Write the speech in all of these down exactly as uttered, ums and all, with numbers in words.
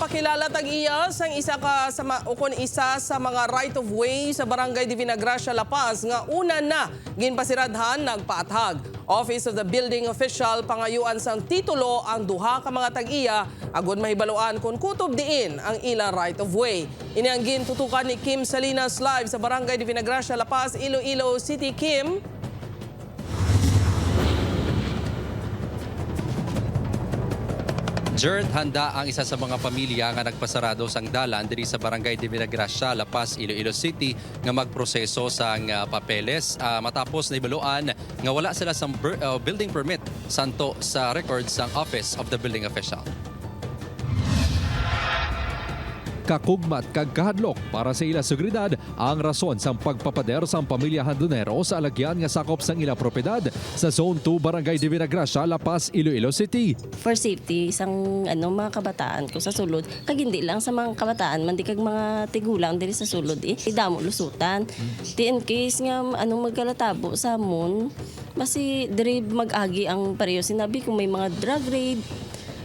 Pakilala tag-iya sang isa ka sa ma-, ukon isa sa mga right of way sa Barangay Divina Gracia, La Paz, nga una na ginpasiradhan, nagpaathag. Office of the building official pangayuan sang titulo ang duha ka mga tag-iya agod mahibaluan kon kutob diin ang ila right of way. Ini ang gintutukan ni Kim Salinas live sa Barangay Divina Gracia, La Paz, Iloilo City. Kim? Jert, handa ang isa sa mga pamilya nga nagpasarado sang dalan diri sa Barangay Divina Gracia, La Paz, Iloilo City, nga magproseso sang, ah, papeles, ah, matapos nahibaluan nga wala sila sang ber-, ah, building permit santo sa record sang Office of the Building Official. Kakugmat kag kahadlok para sa ila seguridad ang rason sang pagpapader sang pamilya Handonero sa alagyan nga sakop sang ila propiedad sa Zone two, Barangay Divina Gracia, La Paz, Iloilo City. For safety sang, ano, mga kabataan ko sa sulod, kag hindi lang sa mga kabataan man, di kag mga tigulang diri sa sulod, eh, damo lusutan. Di in case nga, ano, magkalatabo sa amon, basi diri mag-agi ang pareho sinabi kung may mga drug raid,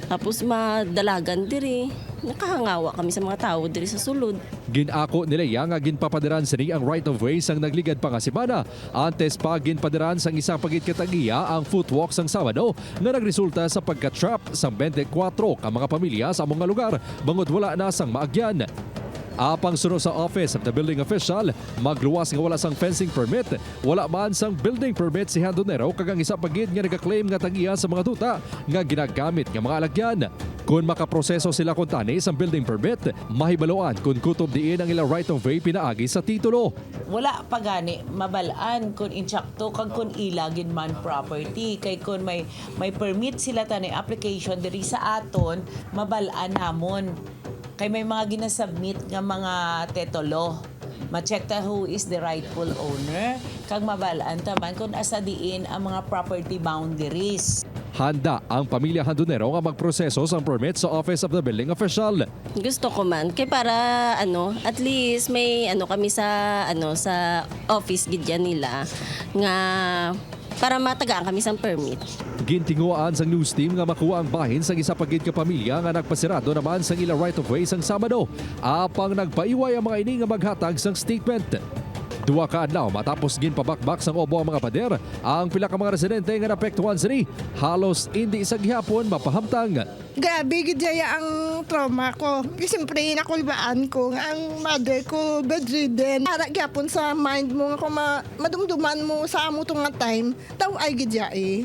tapos madalagan diri. Nakahangawa kami sa mga tawo diri sa sulod. Gin-ako ni Lea nga ginpapadiran sini ang right of way sang nagligad pa nga semana. Antes pa, ginpadiran sang isa pa gid ka tag-iya ang footwalk sang Sabado nga nagresulta sa pagka-trap sang twenty-four ka mga pamilya sa amo nga lugar bangod wala na sang maagyan. Apang suno sa Office of the Building Official, magluwas nga wala sang fencing permit, wala man sang building permit si Handonero kag ang isa pa gid nga nagaklaim nga tag-iya sa mga duta nga ginagamit nga mga alagyan. Kon makaproseso sila kuntani sang building permit, mahibaluan kon kutob diin ang ila right of way pinaagi sa titulo. Wala pa gani mabal-an kon insakto kag kon ila gid man property. Kay kon may, may permit sila, tani application diri sa aton, mabal-an namon. Kay may mga ginasubmit nga mga titulo. Ma-check ta who is the rightful owner, kag mabal-an ta man kon asa diin ang mga property boundaries. Handa ang pamilya Handonero nga magproseso sang permit sa Office of the Building Official. Gusto ko man kay para, ano, at least may, ano, kami sa, ano, sa office gid yan nila nga para matagaan kami sang permit. Gintinguhaan sang news team nga makuha ang bahin sang isa pa gid ka pamilya nga nagpasirado naman sang ila right of way sang Sabado. Apang nagpaiway ang mga ini nga maghatag sang statement. Duha ka adlaw matapos ginpabakbak sang obo ang mga pader, ang pila ka mga residente nga naapektuhan sini halos indi sa gihapon mapahamtang. Grabe gid daya ang trauma ko. Siyempre, nakulbaan ko nga ang mother ko bedridden. Ara gyapon sa mind mo nga kung ma-, madumduman mo sa amo to nga time, daw ay gid ya eh.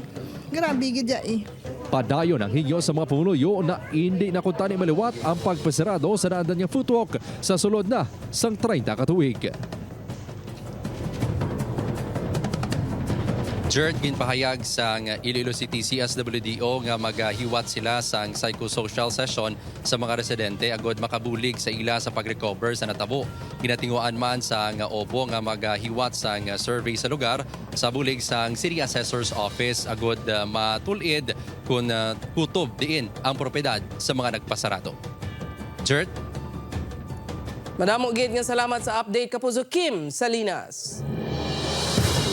Grabe gid ya eh. Padayon ang hingyo sa mga pumuluyo na indi na kuntani maliwat ang pagpasirado sa naandan nga footwalk sa sulod na sang treinta ka tuig. Jert, ginpahayag sang Iloilo City C S W D O nga magahiwat sila sang psychosocial session sa mga residente agud makabulig sa ila sa pag-recover sa natabo. Ginatinguhaan man sang obo nga magahiwat sang survey sa lugar sa bulig sang City Assessor's Office agud, ah, matul-id kon, ah, kutob diin ang propiedad sa mga nagpasarado. Jert? Madamo gid nga salamat sa update, Kapuso Kim Salinas.